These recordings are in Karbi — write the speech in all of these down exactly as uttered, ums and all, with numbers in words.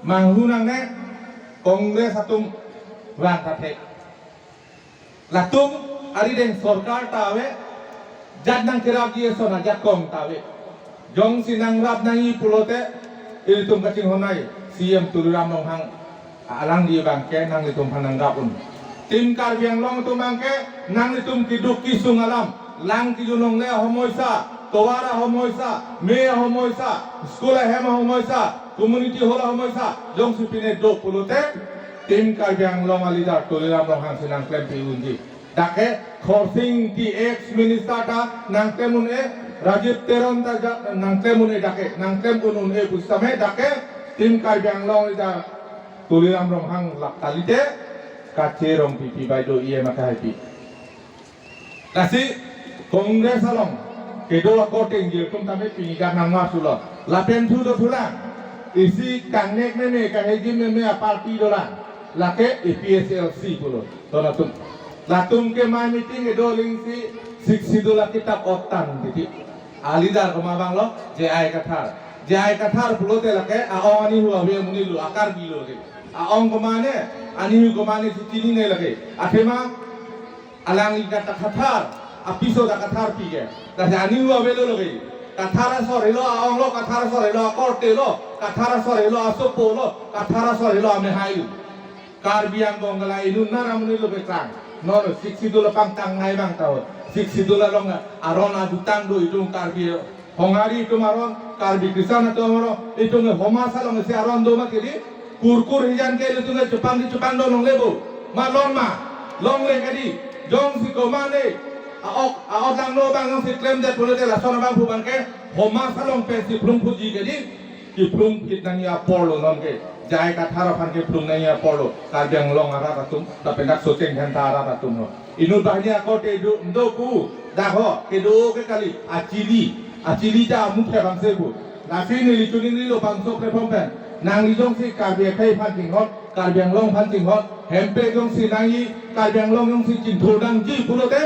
Manghu nangne Congress atum vang ta thek. Latum arideng sorkar ta ave, jat nangkerapji ason ajakong ta ave. Jongsi nangrap nangji pulote, ilitum kachinghon ai, C M Tuliram Ronghang alangli abangke nanglitum aphan nangrap un. Team Karbi Anglong atum abangke nanglitum keduk kesung alam, lang kejun longle ahomoisa, tovar ahomoisa, me ahomoisa, school ahem ahomoisa, community hall ahomoisa, jongsi pine do pulote, Team Karbi Anglong aleader Tuliram Ronghang si nangklempi unji. Dak ke Khorsing Engti ex minister ta nangklem un-e, Rajib Teron ta ja-, nangklem un-e dak ke, nangklem un un-e pusitame dak ke Team Karbi Anglong aleader Tuliram Ronghang lak kalite, kacherong pipi bai do E M akehaipi. Lasi Congress along kedo akorte ingjir atum tame pini dak nangmasulo. Lapen thu do thulang. Isi kangnek meme, kahejim meme aparty dolang. Lake A P H L C pulo. Ton atum. Latum ke mai meeting kedo aling si Sixth Schedule akitap otan titi. Aleader komat abang lo, J I Kathar. J I Kathar pulote lake a-ong anihu ave amonit lo, a-Karbi lo ke. A-ong komat ne, anihu komat ne si chinine lake. Athema alangli ta Kathar, apiso ta Katharpi ke. Lasi anihu avelo lake. Kathar asor helo a-ong lo, Kathar asor helo akorte lo, Kathar asor helo asopo lo, Kathar asor helo amehai lo. Karbi Anglong ke la inut nar amonit lo pekrang. Non Sixth Schedule pangtang nai abang ta ho. Sixth Schedule along aron ajutang do itum Karbi Honghari atum aron, Karbi Christian atum aron, itum ke Homasa along si aron do mati di, kurkur hijan ke itum ke chepang di chepang do longle bo. Ma long ma, longle ke di, jongsi komat ne, a-ok, a-ok lang no abang jongsi klemdet pulote lason abang pu abangke, Homasa along pensi phlung phuji ke di, kephlung phit nangji apor lo non ke, J I Kathar aphan kephlung nangji apor lo, Karbi Anglong arat atum, lapen dak Socheng Dhenta arat atum lo. Inut banghini akorte do, do pu, dak ho, kedo ke kali, achili, achili ta amu phe bangse pu. Lasi neli chuning rilo bangso platform pen. Nangli jongsi Karbi akhei aphan chinghon, Karbi Anglong aphan chinghon, hempe jongsi nangji, Karbi Anglong jongsi chingthur nangji pulote,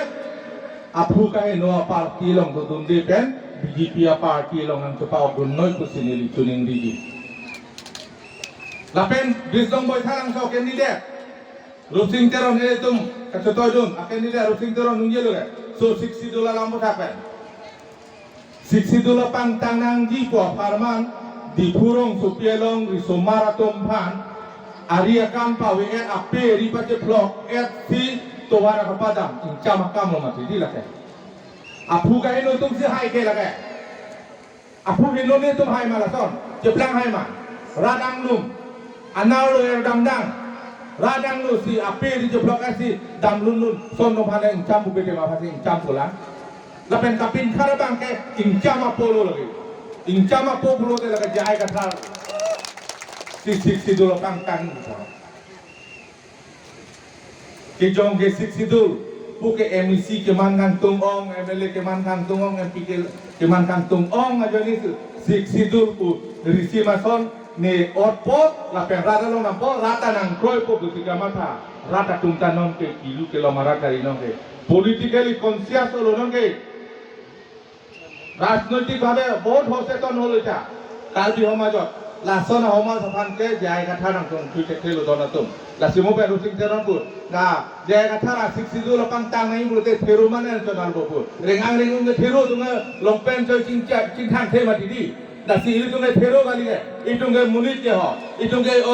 aphu kaheno aparty along dodunde pen, B J P aparty along nangchepa-ok dunnoi pusi neli chuning riji. Lapen, Brisong Boithalangso candidate. Rupsing Teron ilitum kachotoi dun, akan ni Rupsing Teron nungjelo ke. So Sixth Schedule alam puthak pen. Sixth Schedule pangtang nangji pu apharman, Diphu rongsopi along risomar atum aphan, ari akam pave-et, ape ari pachephlok-et si tovar kapadam, ingcham akam lo mati di lake. Aphu kaheno atum si hai ke lake. Aphu heno netum hai ma lason, cheplang hai ma. Rat anglum, anar lo er dangdang. Rat anglo si ape ari chephlok-et si damlun lun, son no phane ingcham pu bete ma phasi ingcham pulang. Lapen kapinkhar abangke ingcham apo lo lake. Ingcham apo pulote lake J I Kathar. Si Sixth Schedule pangtang. Kejong ke Sixth Schedule pu ke M A C keman kangtung ong, M L A keman kangtung ong, M P ke keman kangtung ong ajoine Sixth Schedule pu risi mason ne otpo lapen rat along nampo, rat ta nangkroipo pusi kamatha. Rat atum ta non ke kilu kelom arat kali non ke. Politically conscious lo non ke. Rajnoitik bhabe bahut hoseton holo cha. Karbi homajot. Lason ahomaj aphan ke J I Kathar nangtong thui thekthe lo don atum. Lasi mo pen Rupsing Teron pu. Na J I Kathar a Sixth Schedule pangtang nai pulote thero mane chonal bo pu. Reng-ang reng-ung ke thero atum ke longpen choi chingcha chingthang the mati di. Lasi itum ke thero kali ke. Itum ke monit ke ho. Itum ke ong